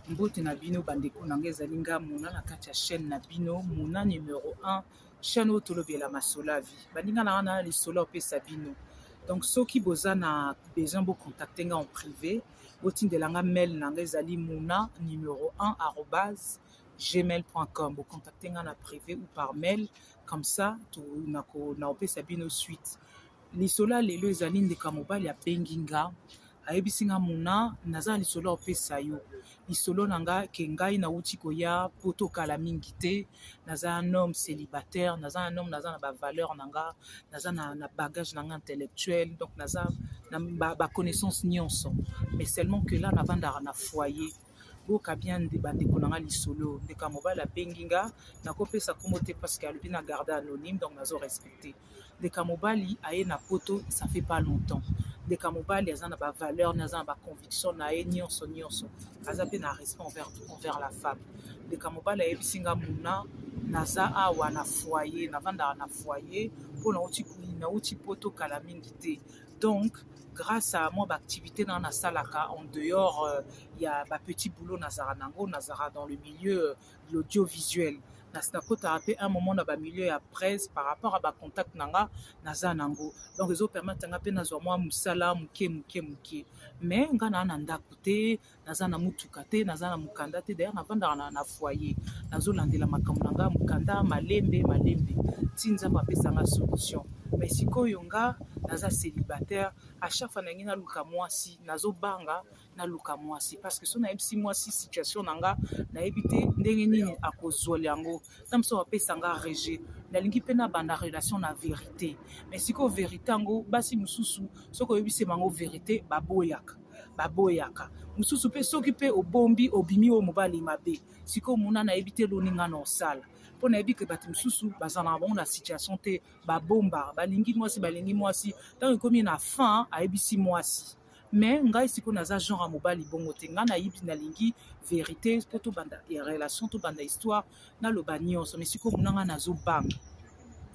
Mbote na bino bandeko na nga, ezali nga Mona na kati ya chaîne na bino Mona numero 1, chaîne oyo tolobela masolo ya vie. Baninga na nga, na lisolo opesa bino. Donc soki boza na besoin bocontacte nga en privé, botindela nga mail na nga, ezali mona numéro 1@gmail.com. Bocontacte nga na privé ou par mail, comme ça na opesa bino suite. Lisolo ya lelo ezali ndeko ya mobali abengi nga, ayebisi nga: "Mona, naza na lisolo ya opesa yo. Lisolo na nga ke ngai nauti koya po tokala mingi te. Naza un homme célibataire, naza un homme, naza na bavaleur na nga, naza na bagage na nga intellectuel, donc naza na baconnaissance nyonso, mais seulement que là navandaka na foyer." Boyoka bien, bandeko na nga, lisolo. Ndeko ya mobali abengi nga, nakopesa kombo te parce que alobi na garde anonyme, donc nazo respecte. Ndeko ya mobali aye na Poto ça fait pas longtemps. Ndeko ya mobali aza na bavaleur, aza na baconviction na ye nyonso nyonso, aza mpe na respect envers la femme. Ndeko ya mobali ayebisi nga: "Muna, naza awa na foyer, navandaka na foyer mpo nauti Poto kala mingi te. Donc grâce à moi, baactivité na nasalaka en dehors ya bapetit boulot nazalaka nango, nazalaka dans le milieu de l'audiovisuel, nakotaka mpe un moment na bamilieu ya presse par rapport à bacontact na nga naza nango, donc ezopermettre nga mpe nazwa mwa mosala moke moke moke. Mais nga naa na ndako te, naza na motuka te, naza na mokanda te. D'ailleurs navandaka na foyer, nazolandela makambo na nga mokanda malembe malembe ti Nzambe apesanga solution. Mais sikoyo nga naza célibataire. À chaque fois ndenge naluka mwasi, nazobanga naluka mwasi parce que so nayebisi mwasi situation na nga, nayebi te ndenge nini akozwela yango. Ta mosusu apesa nga rejet. Nalingi mpe nabanda relation na vérité, mais sikoyo vérité yango, basi mosusu soki oyebisi bango vérité, baboyaka, baboyaka. Mosusu mpe soki mpe obombi, obimi oyo mobali mabe. Sikoyo mona, nayebi te eloni nga na osala, mpo nayebi ke bato mosusu bazala na bango na situation te, babomba, balingi mwasi, balingi mwasi, ntango ekomi na fin, ayebisi mwasi. Mais ngai sikoyo naza genre ya mobali bongo te. Ngai nayebi, nalingi vérité mpo tobanda relation, tobanda histoire, naloba nyonso. Mais sikoyo mona, ngai nazobanga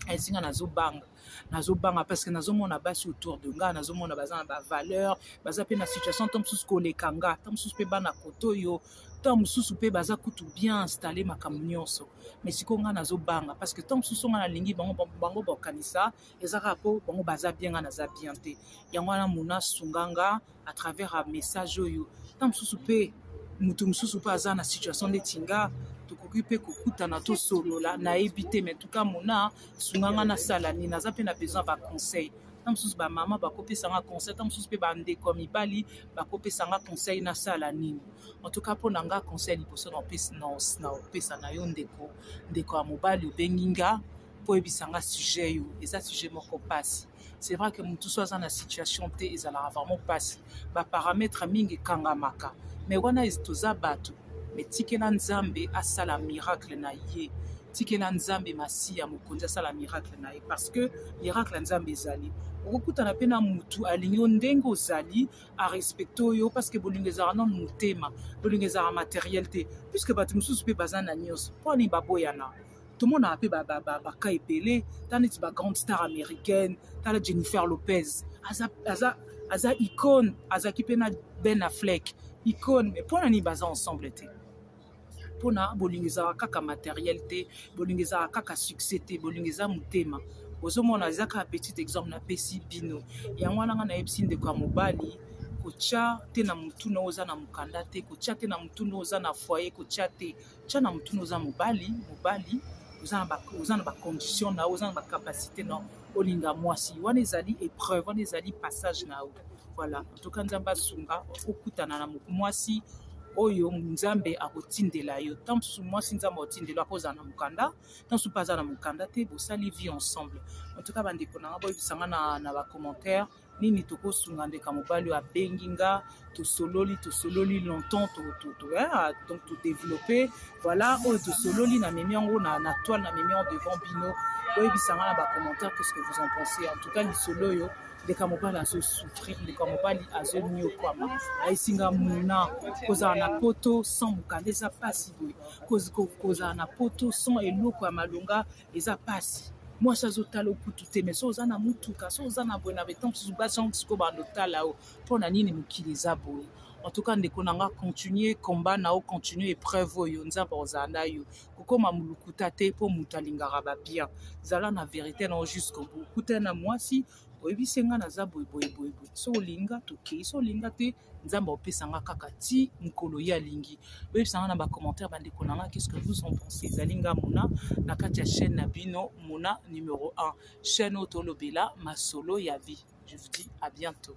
esinga, nazobanga, nazobanga parce que nazomona basi autour de nga, nazomona baza na bavaleur, baza mpe na situation ntango mosusu koleka nga, ntango mosusu mpe bana kote oyo, ntango mosusu mpe baza kutu bien installé, makambo nyonso. Mais sikoyo ngai nazobanga parce que ntango mosusu ngai nalingi bango, bango bakanisa eza kaka mpo bango baza bien, ngai naza bien te. Yango wana mona, asunga nga à travers ya message oyo. Ntango mosusu mpe motu mosusu mpe aza na situation neti nga, tokoki mpe kokutana, tosolola, nayebi te. Mais tuka mona, sunga nga, nasala nini? Naza mpe na besoin baconseil. Ntango mosusu bamama bakopesanga conseil, ntango mosusu mpe bandeko ya mibali bakopesanga conseil, nasala nini? En tout cas, mpo na nga, conseil liboso na opesa na yo, ndeko, ndeko ya mobali obengi nga mpo oyebisanga sujet oyo, eza sujet moko mpasi. C'est vrai que motu so aza na situation te, ezalaka vraiment mpasi, baparamètre mingi ekangamaka. Mais wana toza bato, mais tikela Nzambe asala miracle na ye, tikela Nzambe Masiya Mokonzi asala miracle na ye, parce que miracle ya Nzambe ezali. Okokutana mpe na mutu alingi yo ndenge ozali, arespecte oyo, parce que bolingo ezalaka nano motema, bolingo ezalaka matériel te, puisque bato mosusu mpe baza na nyonso, mpo ani baboyana? Tomonaka mpe baka ebele, tala neti bagrande star américaine, tala Jennifer Lopez, aza icône, azalaki mpe na Ben Affleck, icône, mais mpo na nini baza ensemble te? Mpona bolingo ezalaka kaka matériel te, bolingo ezalaka kaka succès te, bolingo eza motema. Ozomona, eza kaka petit exemple napesi bino. Yango wana nga nayebisi ndeko ya mobali: kotya te na motu na oza na mokanda te, kotya te na motu na oza na foyer, kotya te. Tya na motu na oza mobali, mobali oza na bacondition na yo, oza na bacapacité na olinga mwasi. Wana ezali épreuve, wana ezali passage na yo. Voilà, en tout cas Nzambe asunga okutana na mwasi oyo Nzambe akotindela yo. Ntango mosusu mwasi Nzambe akotindela akozala na mokanda, ntango mosusu mpe aza na mokanda te, bosali vie ensemble. En tout cas, bandeko na nga, boyebisanga na bacommentaire nini tokosunga ndeko mobali oyo abengi nga. Tosololi, tosololi longtemps, donc todéveloppe. Voilà, oyo tosololi, namemi yango na toile, namemi yango devant bino. Boyebisanga na bacommentaire qu'est-ce que vous en pensez. En tout cas, lisolo oyo, ndeko mobali azosouffrir, ndeko mobali azoniokwama. Ayesinga: "Muna, kozala na Poto sans mokanda eza mpasi boye, kozala na Poto sans eloko ya malonga eza mpasi. Mwasi azotala okutu te, mais so oza na mutuka, so oza na boye na betan mosusu, basi yango sikoyo bando otala o. Mpo na nini mokili eza boye?" En tout cas, ndeko na nga, continue combat na yo, continue épreuve oyo. Nzambe ozala na yo. Kokóma molukuta te, mpo moto alingaka babien. Zala na vérité na yo jusqu'au bout. Kuta na mwasi, oyebisi nga naza boye boye boye boye. So olinga, tokei. So olinga te, Nzambe opesanga kaka ti mokolo ye alingi. Oyebisanga na bacommentaire, bandeko na nga, qu'est-ce que vous en pensez? Ezali nga Mona na kati ya chaîne na bino, Mona numéro 1, chaîne oyo tolobela masolo ya vie. Je vous dis à bientôt.